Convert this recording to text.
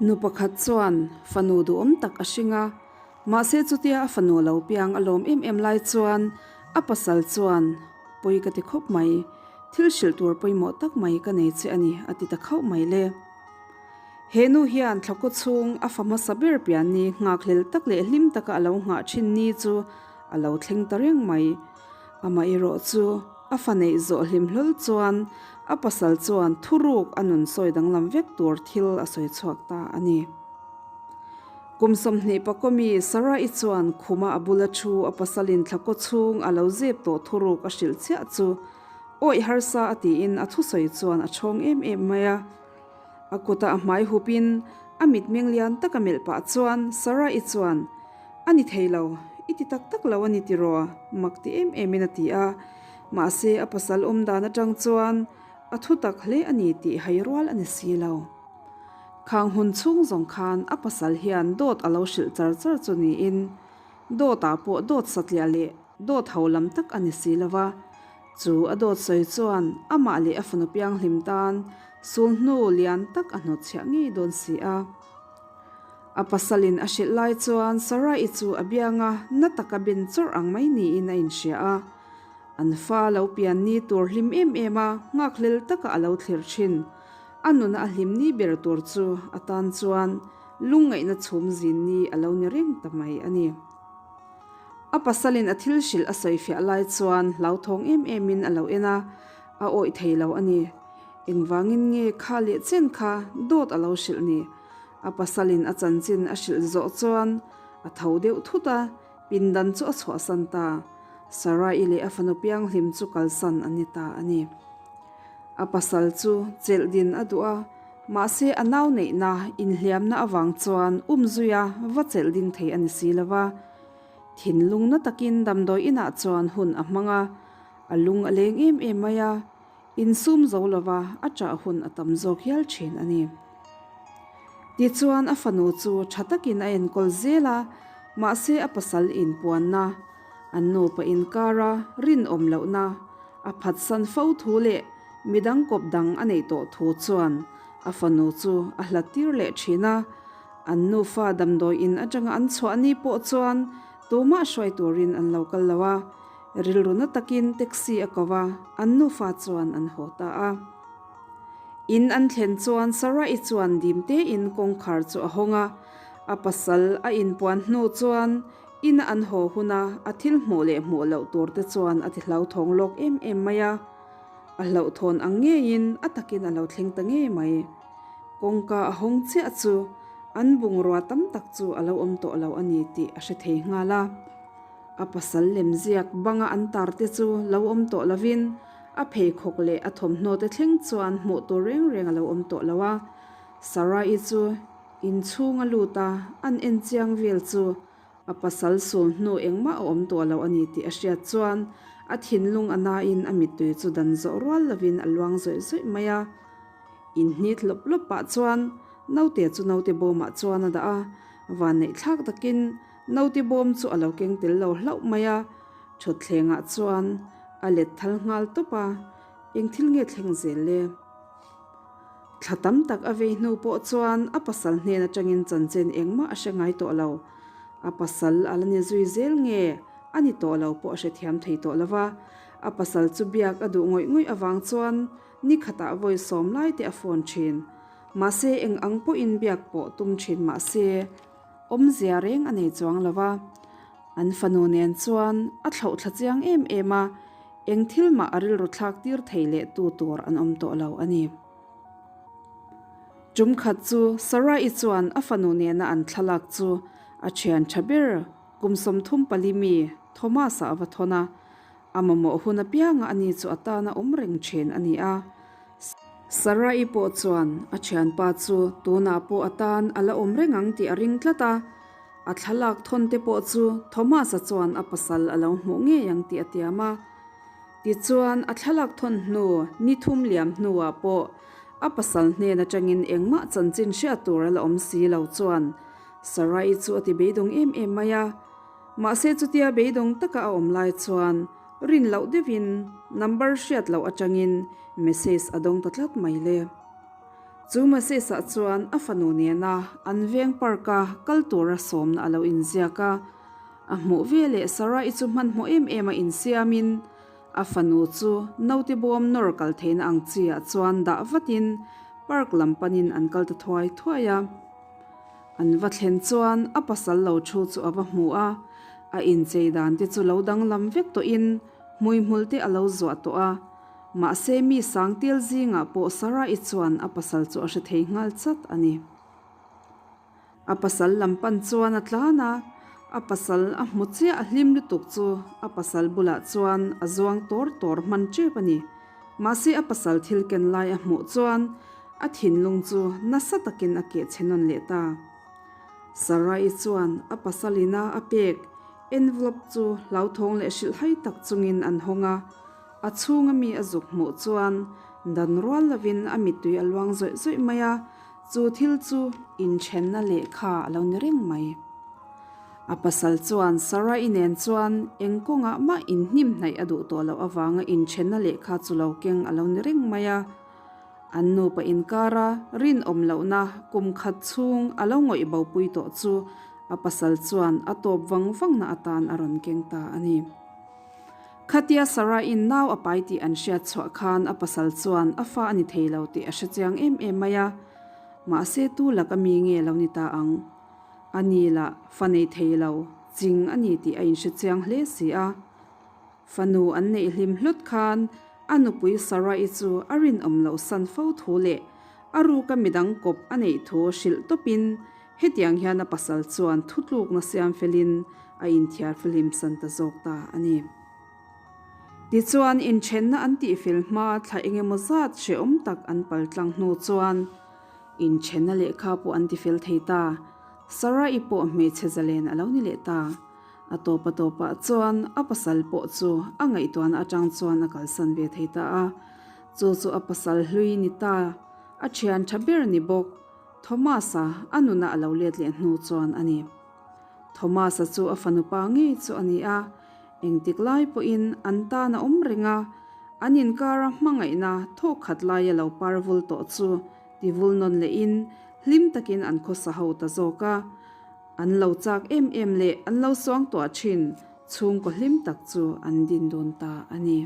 Nu pakhat chuan fanu duhawm tak a hring a, mahse chutia a fanu lo piang a lawm em em lai chuan a pasal chuan, Pawi ka ti khawp mai, thil hrilh tur pawimawh tak mai ka nei che a ni a ti ta khauh mai le. He nu hian thlakaw chhung a fa hmasa ber pian ni nghakhlel tak leh hlim taka a lo nghah thin ni chu a lo thleng ta reng mai. Amaherawh chu a fa neih zawh hlim hlawl chuan a pasal chuan thuruk a nun sawi danglam vek tur thil a sawi chhuak ta a ni. Kum 20 pakawmi Sarah-i chuan khuma a bula thu a pasalin thlakaw chhung a lo zep tawh thuruk a hrilh chiah chu awih harsa a tiin a thusawi chuan a chhawng em em mai a. A kuta a hmai hupin a mitmeng lian tak a melh pah chuan Sarah-i chuan, A ni thei lo, i ti tak tak lo a ni tiraw? mak ti em emin a ti a. Mahse a pasal awm dan atang chuan a thu tak hle a ni tih hai rual a ni si lo. Khang hun chhung zawng khan a pasal hian dawt a lo hrilh char char chu niin dawtah pawh dawt satliah leh dawt ho lam tak a ni si lo va. Chu a dawt sawi chuan amah leh a fanu pianghlim tan sulhnu lian tak a hnawtchhiah ngei dawn si a. A pasalin a hrilh lai chuan Sarah-i chu a bianga na taka ben chawrh ang mai niin a inhria a. An fa lo pian ni tur hlim em em a, nghakhlel taka a lo thlir thin. A nuna a hlim ni ber tur chu a tan chuan lungngaihna chhum zin ni a lo ni reng ta mai a ni. A pasalin a thil hrilh a sawifiah lai chuan hlauthawng em emin a lo en a, a awih thei lo a ni. Engvangin nge kha leh chen kha dawt a lo hrilh ni? A pasalin a chanchin a hrilh zawh chuan a tho deuh thut a, pindan chu a chhuahsan ta. Sarah-i leh a fanu pianghlim chu kalsan an ni ta a ni. A pasal chu chelh din a duh a, mahse a nau neihna inhliamna avang chuan umzuia va chelh ding thei a ni si lo va. Thinlung na takin damdawi inah chuan hun a hmang a, a lung a leng em em mai a, insum zo lova a ṭah hun a tam zawk hial ṭhin a ni. Tichuan a fanu chu ṭha takin a enkawl zel a, mahse a pasal inpuanna, an nupa inkara rinawm lohna, A phatsan fo thu leh midang kawp dang a neih tawh thu chuan a fanu chu a hlat tir leh thin a. An nufa damdawi in atanga an chhuah ni pawh chuan tumah hruai turin an lo kal lo a. Rilru na takin taxi a ko a, an nufa chuan an haw ta a. In an thlen chuan Sarah-i chuan dim tein kawngkhar chu a hawng a. A pasal a inpuan hnu chuan Ina an haw huna a thil hmuh leh hmuh loh tur te chuan a ti hlauthawng lawk em em mai a. A hlauhthawn ang ngeiin a takin a lo thleng ta ngei mai. Kawngka a hawng chiah chu an bungrua tam tak chu a lo awm tawh lo a ni tih a hre thei nghal a. A pasal lem ziak banga an tar te chu lo awm tawh lovin a pheikhawk leh a thawmhnaw te thleng chuan hmuh tur reng reng a lo awm tawh lo a. Sarah-i chu Inchhung a lut a, an en chiang vel chu a pasal sul hnu engmah a awm tawh lo a ni tih a hriat chuan a thinlung a nain a mittui chu dan zawh rual lovin a luang zawih zawih mai a. Inhnit lawp lawp pah chuan naute chu naute bawmah chuan a dah a, vanneih thlak takin naute bawm chu a lo keng tel lo hlauh mai a, thutthlengah chuan a let thal nghal tawp a, eng thil nge thleng zel le? Thla tam tak a vei hnu pawh chuan a pasal hnen atangin chanchin engmah a hre ngai tawh lo. A pasal a la ni zui zel nge a ni tawh lo pawh a hrethiam thei tawh lo va. A pasal chu biak a duh ngawih ngawih avang chuan ni khatah vawi sawm lai te a phone thin. Mahse eng ang pawhin biak pawh tum thin mahse awmzia reng a nei chuang lo va. An fanu nen chuan a thlauh thla chiang em em a. Eng thil mah a rilru thlak tir thei leh tu tur an awm tawh lo a ni. Tum khat chu Sarah-i chuan a fanu nena an thlalak chu a thian tha ber kum 34 mi Thomas-a a va thawn a, a mamawh hun apianga ani chu a tana awm reng thin a ni a. Sarah-i pawh chuan a thianpa chu tunah pawh a tan a la awm reng ang tih a ring tlat a. A thlalak thawn te pawh chu Thomas-a chuan a pasal a lo hmuh ngei ang tih a tiam a. Tichuan, a thlalak thawn hnu ni thum liam hnuah pawh a pasal hnen atangin engmah chanchin hriat tur a la awm si lo chuan Sarah-i chu a ti beidawng em em mai a. Mahse chutia beidawng taka a awm lai chuan rin loh deuhin number hriat loh atangin message a dawng ta tlat mai le. Chu message ah chuan a fanu nena an veng park a kal tura sawmna a lo inziak a. A hmuh veleh Sarah-i chu hmanhmawh em em a insiamin a fanu chu naute bawm nawr kal theihna ang chi ah chuan dah vatin park lam panin an kal ta thuai thuai a. An va thlen chuan a pasal lo thu chu a va hmu a, a inchei dan te chu lo danglam vek tawhin hmuihmul te a lo zuah tawh a. Mahse mi sang tel zingah pawh Sarah-i chuan a pasal chu a hre thei nghal chat a ni. A pasal lam pan chuan a tlan a, a pasal a hmu chiah a hlim lutuk chu a pasal bulah chuan a zuang tawr tawr hman tep a ni. Mahse a pasal thil ken lai a hmuh chuan a thinlung chu nasa takin a keh chhe nawn leh ta. Sarah-i chuan a pasal ina a pek envelope chu hlauthawng leh hrilhhai tak chungin an hawng a, a chhunga mi a zuk hmuh chuan dan rual lovin a mittui a luang zawih zawih mai a, Chu thil chu inthenna lehkha a lo ni reng mai. A pasal chuan Sarah-i nen chuan eng kawngah mah inhnim hnaih a duh tawh loh avanga inthenna lehkha chu lo keng a lo ni reng mai a. An nupa inkara rinawm lohna kum khat chhung a lo ngawih bopui tawh chu a pasal chuan a tawp vang vangna atan a rawn keng ta a ni. Khatia Sarah-in nau a pai tih an hriat chhuah khan a pasal chuan a fa a ni thei lo tih a hre chiang em em mai a, mahse tu laka mi nge lo ni ta ang? A ni lah fa nei thei lo, ching a ni tih a inhre chiang hle si a. Fanu an neih hlim hlut khan a nupui Sarah-i chu a rinawm loh san fo thu leh a ruka midang kawp a neih thu hrilh tawpin Hetiang hian a pasal chuan thutlukna siam felin a inthiar fihlim san ta zawk ta a ni. Tichuan, inthenna an tihfel hma thla engemaw zat hrehawm tak an pal tlang hnu chuan inthenna lehkha pawh an tifel thei ta. Sarah-i pawh hmeichhe zalen a lo ni leh ta. A tawp a tawpah chuan a pasal pawh chu a ngaihtuahna atang chuan a kalsan ve thei ta a. Chu chu a pasal hlui ni ta, a thian tha ber ni bawk. Thomas-a a nuna a lo let leh hnu chuan a ni. Thomas-a chu a fanu pa ngei chu a ni a, engtik lai pawhin an tan a awm reng a, an inkara hmangaihna thawk khat laia lo par vul tawh chu ti vul nawn lehin hlim takin an khawsa ho ta zawk a. An lo chak em em leh an lo suangtuah thin chhungkaw hlim tak chu an din dun ta a ni.